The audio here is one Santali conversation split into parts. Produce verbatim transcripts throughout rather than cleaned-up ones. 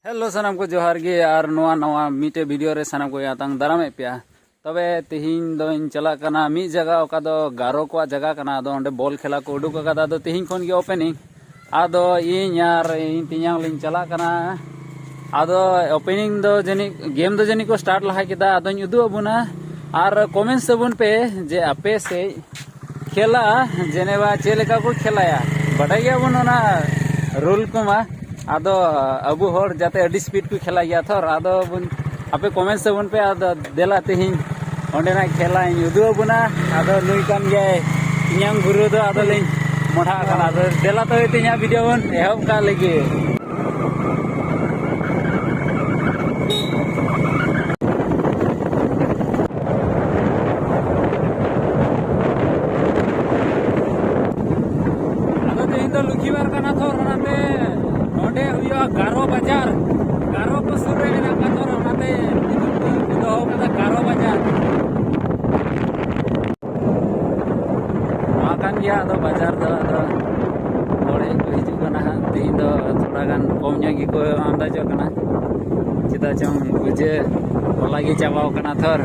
ᱦᱮᱞᱳ ᱥᱟᱱᱟᱢ ᱠᱚ, ᱡᱚᱦᱟᱨ ᱜᱮ᱾ ᱟᱨ ᱱᱚᱣᱟ ᱱᱟᱣᱟ ᱢᱤᱫᱴᱮᱡ ᱵᱷᱤᱰᱤᱭᱳ ᱨᱮ ᱥᱟᱱᱟᱢ ᱠᱚ ᱟᱛᱟᱝ ᱫᱟᱨᱟᱢᱮᱫ ᱯᱮᱭᱟ᱾ ᱛᱚᱵᱮ ᱛᱮᱦᱮᱧ ᱫᱚᱧ ᱪᱟᱞᱟᱜ ᱠᱟᱱᱟ ᱢᱤᱫ ᱡᱟᱭᱜᱟ, ᱚᱠᱟ ᱫᱚ ᱜᱟᱨᱚ ᱠᱚᱣᱟᱜ ᱡᱟᱭᱜᱟ ᱠᱟᱱᱟ᱾ ᱟᱫᱚ ᱚᱸᱰᱮ ᱵᱚᱞ ᱠᱷᱮᱞᱟ ᱠᱚ ᱩᱰᱩᱠ ᱟᱠᱟᱫᱟ᱾ ᱟᱫᱚ ᱛᱮᱦᱮᱧ ᱠᱷᱚᱱ ᱜᱮ ᱳᱯᱮᱱᱤᱝ᱾ ᱟᱫᱚ ᱤᱧ ᱟᱨ ᱤᱧ ᱛᱮᱧᱟᱝ ᱞᱤᱧ ᱪᱟᱞᱟᱜ ᱠᱟᱱᱟ᱾ ᱟᱫᱚ ᱳᱯᱮᱱᱤᱝ ᱫᱚ ᱡᱟᱹᱱᱤᱡ, ᱜᱮᱢ ᱫᱚ ᱡᱟᱹᱱᱤᱡ ᱠᱚ ᱥᱴᱟᱨᱴ ᱞᱟᱦᱟ ᱠᱮᱫᱟ᱾ ᱟᱫᱚᱧ ᱩᱫᱩᱜ ᱟᱵᱚᱱᱟ ᱟᱨ ᱠᱚᱢᱮᱱᱴᱥ ᱛᱟᱵᱚᱱ ᱯᱮ ᱡᱮ ᱟᱯᱮ ᱥᱮᱫ ᱠᱷᱮᱞᱟ, ᱡᱮᱱᱮᱵᱟ ᱪᱮᱫ ᱞᱮᱠᱟ ᱠᱚ ᱠᱷᱮᱞᱟᱭᱟ᱾ ᱵᱟᱰᱟᱭ ᱜᱮᱭᱟᱵᱚᱱ ᱚᱱᱟ ᱨᱩᱞ ᱠᱚᱢᱟ᱾ ᱟᱫᱚ ᱟᱵᱚ ᱦᱚᱲ ᱡᱟᱛᱮ ᱟᱹᱰᱤ ᱥᱯᱤᱰ ᱠᱚ ᱠᱷᱮᱞᱟ ᱜᱮᱭᱟ ᱛᱷᱚᱨ᱾ ᱟᱫᱚ ᱵᱚᱱ, ᱟᱯᱮ ᱠᱚᱢᱮᱱᱴᱥ ᱛᱟᱵᱚᱱ ᱯᱮ᱾ ᱟᱫᱚ ᱫᱮᱞᱟ ᱛᱮᱦᱮᱧ ᱚᱸᱰᱮᱱᱟᱜ ᱠᱷᱮᱞᱟᱧ ᱩᱫᱩᱜ ᱟᱵᱚᱱᱟ᱾ ᱟᱫᱚ ᱱᱩᱭ ᱠᱟᱱ ᱜᱮᱭᱟᱭ ᱤᱧᱟᱹᱝ ᱜᱩᱨᱩ ᱫᱚ᱾ ᱟᱫᱚ ᱞᱤᱧ ᱢᱚᱰᱷᱟ ᱟᱠᱟᱱᱟ᱾ ᱟᱫᱚ ᱫᱮᱞᱟ ᱛᱚᱵᱮ ᱛᱮᱦᱮᱧᱟᱜ ᱵᱷᱤᱰᱤᱭᱳ ᱵᱚᱱ ᱮᱦᱚᱵ ᱠᱟᱜ ᱞᱮᱜᱮ᱾ ᱟᱫᱚ ᱛᱮᱦᱮᱧ ᱫᱚ ᱞᱩᱠᱷᱤᱵᱟᱨ ᱠᱟᱱᱟ ᱛᱷᱚᱨ, ᱚᱱᱟᱛᱮ ᱱᱚᱰᱮ ᱦᱩᱭᱩᱜᱼᱟ ᱜᱟᱨᱚ ᱵᱟᱡᱟᱨ᱾ ᱜᱟᱨᱚ ᱠᱚ ᱥᱩᱨ ᱨᱮ ᱢᱮᱱᱟᱜ ᱠᱚᱣᱟ ᱛᱷᱚᱨ, ᱚᱱᱟᱛᱮ ᱧᱩᱛᱩᱢ ᱠᱚ ᱫᱚᱦᱚ ᱠᱟᱫᱟ ᱜᱟᱨᱚ ᱵᱟᱡᱟᱨ᱾ ᱱᱚᱣᱟ ᱠᱟᱱ ᱜᱮᱭᱟ ᱟᱫᱚ ᱵᱟᱡᱟᱨ ᱫᱚ᱾ ᱟᱫᱚ ᱦᱚᱲ ᱦᱮᱡ ᱠᱚ ᱦᱤᱡᱩᱜ ᱠᱟᱱᱟ ᱦᱟᱸᱜ᱾ ᱛᱮᱦᱮᱧ ᱫᱚ ᱛᱷᱚᱲᱟ ᱜᱟᱱ ᱠᱚᱢ ᱧᱚᱜ ᱜᱮᱠᱚ ᱟᱱᱫᱟᱡᱚᱜ ᱠᱟᱱᱟ᱾ ᱪᱮᱫᱟᱜ ᱪᱚᱝ ᱯᱩᱡᱟᱹ ᱦᱚᱞᱟ ᱜᱮ ᱪᱟᱵᱟᱣ ᱠᱟᱱᱟ ᱛᱷᱚᱨ᱾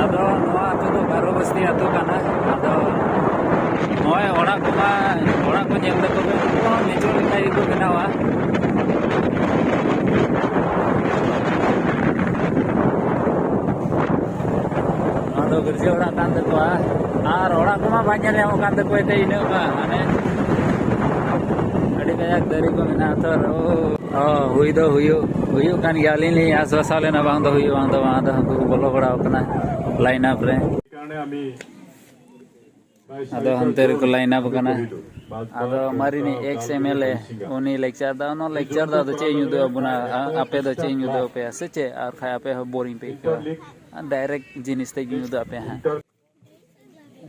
ᱟᱫᱚ ᱱᱚᱣᱟ ᱟᱹᱛᱩ ᱫᱚ ᱵᱟᱨᱚ ᱵᱟᱥᱛᱤ ᱟᱹᱛᱩ ᱠᱟᱱᱟ᱾ ᱟᱫᱚ ᱱᱚᱜᱼᱚᱭ ᱚᱲᱟᱜ ᱠᱚᱢᱟ, ᱚᱲᱟᱜ ᱠᱚ ᱧᱮᱞ ᱛᱟᱠᱚ ᱯᱮ, ᱩᱱᱠᱩ ᱦᱚᱸ ᱢᱮᱪᱩᱨ ᱞᱮᱠᱟ ᱜᱮᱠᱚ ᱵᱮᱱᱟᱣᱟ᱾ ᱱᱚᱣᱟ ᱫᱚ ᱜᱤᱨᱡᱟᱹ ᱚᱲᱟᱜ ᱠᱟᱱ ᱛᱟᱠᱚᱣᱟ᱾ ᱟᱨ ᱚᱲᱟᱜ ᱠᱚᱢᱟ ᱵᱟᱝ ᱧᱮᱞ ᱧᱟᱢᱚᱜ ᱠᱟᱱ ᱛᱟᱠᱚᱣᱟ ᱮᱱᱛᱮ ᱤᱱᱟᱹᱜ ᱢᱟ, ᱢᱟᱱᱮ ᱟᱹᱰᱤ ᱠᱟᱡᱟᱠ ᱫᱟᱨᱮ ᱠᱚ ᱢᱮᱱᱟᱜᱼᱟ ᱛᱚ᱾ ᱚ, ᱦᱩᱭ ᱫᱚ ᱦᱩᱭᱩᱜ, ᱦᱩᱭᱩᱜ ᱠᱟᱱ ᱜᱮᱭᱟ᱾ ᱟᱹᱞᱤᱧ ᱞᱤᱧ ᱟᱥᱵᱷᱟᱥᱟ ᱞᱮᱱᱟ ᱵᱟᱝ ᱫᱚ ᱦᱩᱭᱩᱜᱼᱟ, ᱵᱟᱝ ᱫᱚ ᱵᱟᱝ, ᱟᱫᱚ ᱩᱱᱠᱩ ᱠᱚ ᱵᱚᱞᱚ ᱵᱟᱲᱟᱣ ᱠᱟᱱᱟ ᱞᱟᱭᱤᱱ ᱟᱯ ᱨᱮ᱾ ᱟᱫᱚ ᱦᱟᱱᱛᱮ ᱨᱮᱠᱚ ᱞᱟᱭᱤᱱ ᱟᱯ ᱠᱟᱱᱟ᱾ ᱟᱫᱚ ᱢᱟᱨᱮᱱᱤᱡ ᱮᱠᱥ ᱮᱢ ᱮᱞ ᱮ, ᱩᱱᱤ ᱞᱮᱠᱪᱟᱨ ᱫᱟ, ᱚᱱᱟ ᱞᱮᱠᱪᱟᱨ ᱫᱚ ᱟᱫᱚ ᱪᱮᱫ ᱤᱧ ᱩᱫᱩᱜ ᱟᱵᱚᱱᱟ? ᱟ-, ᱟᱯᱮ ᱫᱚ ᱪᱮᱫ ᱤᱧ ᱩᱫᱩᱜ ᱟᱯᱮᱭᱟ ᱥᱮ ᱪᱮᱫ? ᱟᱨ ᱠᱷᱟᱡ ᱟᱯᱮ ᱦᱚᱸ ᱵᱳᱨᱤᱝ ᱯᱮ ᱟᱹᱭᱠᱟᱹᱣᱟ᱾ ᱰᱟᱭᱨᱮᱠᱴ ᱡᱤᱱᱤᱥ ᱛᱮᱜᱤᱧ ᱩᱫᱩᱜ ᱟᱯᱮᱭᱟ ᱦᱟᱸᱜ᱾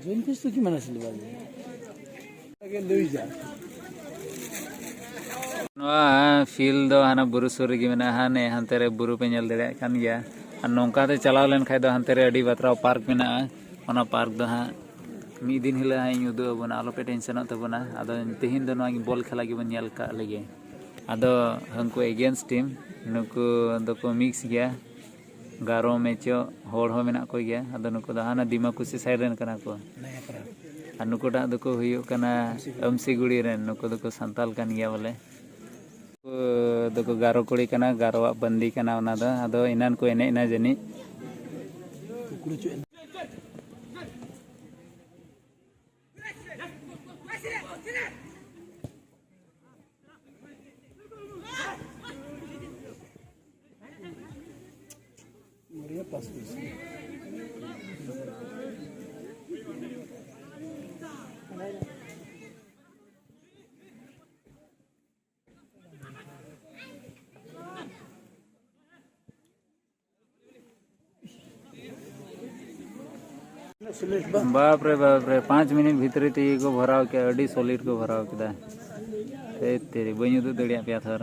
ᱡᱚᱢ ᱯᱤᱥ ᱛᱚ ᱠᱤ ᱢᱟᱱᱮ ᱥᱤᱞᱵᱟ ᱜᱮ᱾ ᱟᱜᱮ ᱞᱟᱹᱭ ᱡᱟ᱾ ᱱᱚᱣᱟ ᱯᱷᱤᱞᱰ ᱫᱚ ᱦᱟᱱᱟ ᱵᱩᱨᱩ ᱥᱩᱨ ᱨᱮᱜᱮ ᱢᱮᱱᱟᱜᱼᱟ᱾ ᱦᱟᱱᱮ ᱦᱟᱱᱛᱮ ᱨᱮ ᱵᱩᱨᱩ ᱯᱮ ᱧᱮᱞ ᱫᱟᱲᱮᱭᱟᱜ ᱠᱟᱱ ᱜᱮᱭᱟ᱾ ᱟᱨ ᱱᱚᱝᱠᱟ ᱛᱮ ᱪᱟᱞᱟᱣ ᱞᱮᱱᱠᱷᱟᱱ ᱫᱚ ᱦᱟᱱᱛᱮ ᱨᱮ ᱟᱹᱰᱤ ᱵᱟᱛᱨᱟᱣ ᱯᱟᱨᱠ ᱢᱮᱱᱟᱜᱼᱟ᱾ ᱚᱱᱟ ᱯᱟᱨᱠ ᱫᱚ ᱦᱟᱸᱜ ᱢᱤᱫ ᱫᱤᱱ ᱦᱤᱞᱳᱜ ᱦᱟᱸᱜ ᱤᱧ ᱩᱫᱩᱜ ᱟᱵᱚᱱᱟ, ᱟᱞᱚ ᱯᱮ ᱴᱮᱱᱥᱚᱱᱚᱜ ᱛᱟᱵᱚᱱᱟ᱾ ᱟᱫᱚ ᱛᱮᱦᱮᱧ ᱫᱚ ᱱᱚᱣᱟ ᱵᱚᱞ ᱠᱷᱮᱞᱟ ᱜᱮᱵᱚᱱ ᱧᱮᱞ ᱠᱟᱜ ᱞᱮᱜᱮ᱾ ᱟᱫᱚ ᱦᱟᱹᱱᱠᱩ ᱮᱜᱮᱱᱥᱴ ᱴᱤᱢ, ᱱᱩᱠᱩ ᱫᱚᱠᱚ ᱢᱤᱠᱥ ᱜᱮᱭᱟ, ᱜᱟᱨᱚ ᱢᱮᱪᱚᱜ ᱦᱚᱲ ᱦᱚᱸ ᱢᱮᱱᱟᱜ ᱠᱚ ᱜᱮᱭᱟ᱾ ᱟᱫᱚ ᱱᱩᱠᱩ ᱫᱚ ᱦᱟᱱᱟ ᱫᱤᱢᱟᱠᱩᱥᱤ ᱥᱟᱭᱤᱰ ᱨᱮᱱ ᱠᱟᱱᱟ ᱠᱚ, ᱟᱨ ᱱᱩᱠᱩᱴᱟᱜ ᱫᱚᱠᱚ ᱦᱩᱭᱩᱜ ᱠᱟᱱᱟ ᱟᱹᱢᱥᱤᱜᱩᱲᱤ ᱨᱮᱱ, ᱱᱩᱠᱩ ᱫᱚᱠᱚ ᱥᱟᱱᱛᱟᱞ ᱠᱟᱱ ᱜᱮᱭᱟ ᱵᱚᱞᱮ᱾ ᱩᱱᱠᱩ ᱫᱚᱠᱚ ᱜᱟᱨᱚ ᱠᱩᱲᱤ ᱠᱟᱱᱟ, ᱜᱟᱨᱚᱣᱟᱜ ᱵᱟᱹᱱᱫᱤ ᱠᱟᱱᱟ ᱚᱱᱟ ᱫᱚ᱾ ᱟᱫᱚ ᱮᱱᱟᱱ ᱠᱚ ᱮᱱᱮᱡ ᱮᱱᱟ ᱡᱟᱹᱱᱤᱡ᱾ ᱵᱟᱯ ᱨᱮ ᱵᱟᱯ ᱨᱮ, ᱯᱟᱸᱪ ᱢᱤᱱᱤᱴ ᱵᱷᱤᱛᱨᱤ ᱛᱮᱜᱮ ᱠᱚ ᱵᱷᱚᱨᱟᱣ ᱠᱮᱫᱟ, ᱟᱹᱰᱤ ᱥᱚᱞᱤᱰ ᱠᱚ ᱵᱷᱚᱨᱟᱣ ᱠᱮᱫᱟ᱾ ᱦᱮᱭ ᱛᱮᱨᱮ, ᱵᱟᱹᱧ ᱩᱫᱩᱜ ᱫᱟᱲᱮᱭᱟᱜ ᱯᱮᱭᱟ ᱛᱷᱚᱨ᱾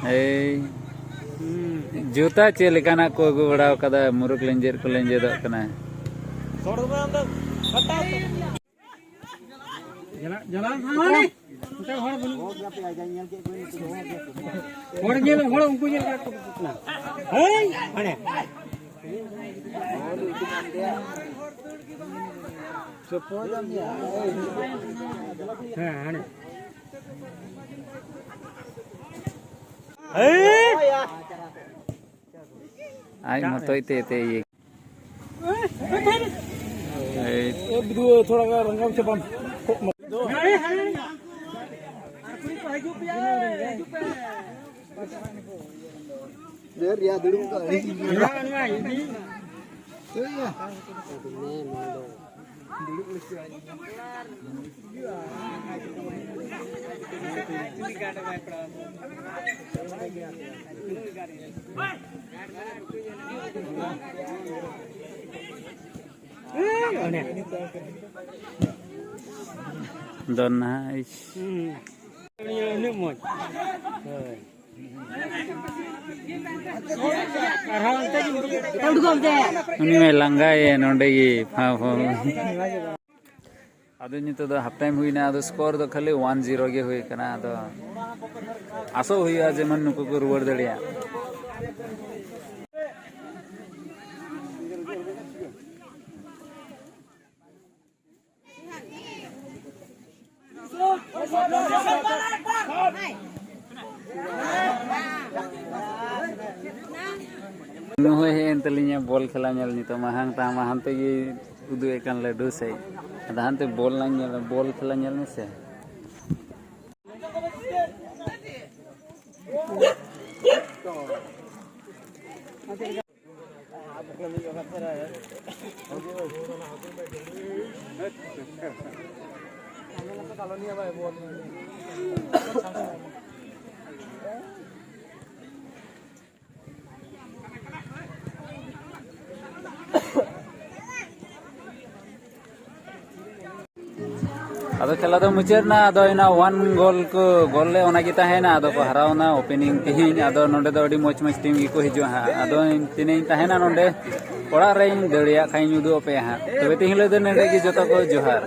ᱮᱭ ᱡᱩᱛᱟ ᱪᱮᱫ ᱞᱮᱠᱟᱱᱟᱜ ᱠᱚ ᱟᱹᱜᱩ ᱵᱟᱲᱟ ᱟᱠᱟᱫᱟ, ᱢᱩᱨᱩᱠ ᱞᱮᱸᱡᱮᱫ ᱠᱚ ᱞᱮᱸᱡᱮᱫᱚᱜ ᱠᱟᱱᱟ᱾ ᱦᱚᱲ ᱧᱮᱞ, ᱦᱚᱲ ᱩᱱᱠᱩ ᱧᱮᱞ ᱠᱟᱛᱮ ᱠᱚ ᱫᱩᱠᱩᱜ ᱠᱟᱱᱟ᱾ ᱦᱳᱭ, ᱦᱟᱱᱮ᱾ ᱦᱮᱸ, ᱦᱟᱱᱮ᱾ ᱟᱡ ᱢᱚᱛᱚᱡ ᱛᱮ ᱮᱛᱮ ᱤᱭᱟᱹ᱾ ᱮᱭ᱾ ᱮ, ᱵᱤᱫᱩ, ᱛᱷᱚᱲᱟ ᱜᱟᱱ ᱨᱟᱸᱜᱟᱣ ᱪᱟᱵᱟᱢ᱾ ᱫᱮ, ᱨᱮᱭᱟ ᱫᱩᱲᱩᱵ ᱠᱟᱜ ᱟᱹᱧ᱾ ᱫᱚ ᱱᱟᱦᱟᱜ ᱤᱥ᱾ ᱩᱱᱤ ᱢᱟᱭ ᱞᱟᱸᱜᱟᱭᱮᱱ ᱱᱚᱸᱰᱮ ᱜᱮ ᱯᱷᱟᱸ ᱯᱷᱟᱸ᱾ ᱟᱫᱚ ᱱᱤᱛᱚᱜ ᱫᱚ ᱦᱟᱯ ᱴᱟᱭᱤᱢ ᱦᱩᱭᱱᱟ, ᱟᱫᱚ ᱥᱠᱳᱨ ᱫᱚ ᱠᱷᱟᱹᱞᱤ ᱚᱣᱟᱱ ᱡᱤᱨᱳ ᱜᱮ ᱦᱩᱭ ᱠᱟᱱᱟ᱾ ᱟᱫᱚ ᱟᱥᱚᱜ ᱦᱩᱭᱩᱜᱼᱟ ᱡᱮᱢᱚᱱ ᱱᱩᱠᱩ ᱠᱚ ᱨᱩᱣᱟᱹᱲ ᱫᱟᱲᱮᱭᱟᱜ᱾ ᱱᱩᱭ ᱦᱚᱸᱭ ᱦᱮᱡ ᱮᱱ ᱛᱟᱹᱞᱤᱧᱟ ᱵᱚᱞ ᱠᱷᱮᱞᱟ ᱧᱮᱞ᱾ ᱱᱤᱛᱚᱜ ᱢᱟ ᱦᱟᱝ ᱛᱟᱦᱟᱸ ᱢᱟ ᱦᱟᱱᱛᱮ ᱜᱮ ᱩᱫᱩᱜ ᱮᱫ ᱠᱟᱱ ᱞᱟᱹᱰᱩ ᱥᱮᱫ᱾ ᱟᱫᱚ ᱦᱟᱱᱛᱮ ᱵᱚᱞ ᱞᱟᱝ ᱧᱮᱞᱟ, ᱵᱚᱞ ᱠᱷᱮᱞᱟ ᱧᱮᱞ ᱢᱮᱥᱮ᱾ ᱟᱫᱚ ᱠᱷᱮᱞᱟ ᱫᱚ ᱢᱩᱪᱟᱹᱫ ᱮᱱᱟ᱾ ᱟᱫᱚ ᱚᱱᱟ ᱚᱣᱟᱱ ᱜᱳᱞ ᱠᱚ ᱜᱳᱞ ᱞᱮᱫ, ᱚᱱᱟ ᱜᱮ ᱛᱟᱦᱮᱸᱭᱮᱱᱟ᱾ ᱟᱫᱚ ᱠᱚ ᱦᱟᱨᱟᱣ ᱮᱱᱟ ᱳᱯᱮᱱᱤᱝ ᱛᱮᱦᱮᱧ᱾ ᱟᱫᱚ ᱱᱚᱰᱮ ᱫᱚ ᱟᱹᱰᱤ ᱢᱚᱡᱽ ᱢᱚᱡᱽ ᱴᱤᱢ ᱜᱮᱠᱚ ᱦᱤᱡᱩᱜᱼᱟ ᱦᱟᱸᱜ᱾ ᱟᱫᱚ ᱛᱤᱱᱟᱹᱜ ᱤᱧ ᱛᱟᱦᱮᱱᱟ ᱱᱚᱰᱮ, ᱚᱲᱟᱜ ᱨᱮᱧ ᱫᱟᱹᱲᱮᱭᱟᱜ ᱠᱷᱟᱱ ᱤᱧ ᱩᱫᱩᱜ ᱟᱯᱮᱭᱟ ᱦᱟᱸᱜ᱾ ᱛᱚᱵᱮ ᱛᱮᱦᱮᱧ ᱦᱤᱞᱳᱜ ᱫᱚ ᱱᱚᱰᱮ ᱜᱮ, ᱡᱚᱛᱚ ᱠᱚ ᱡᱚᱦᱟᱨ᱾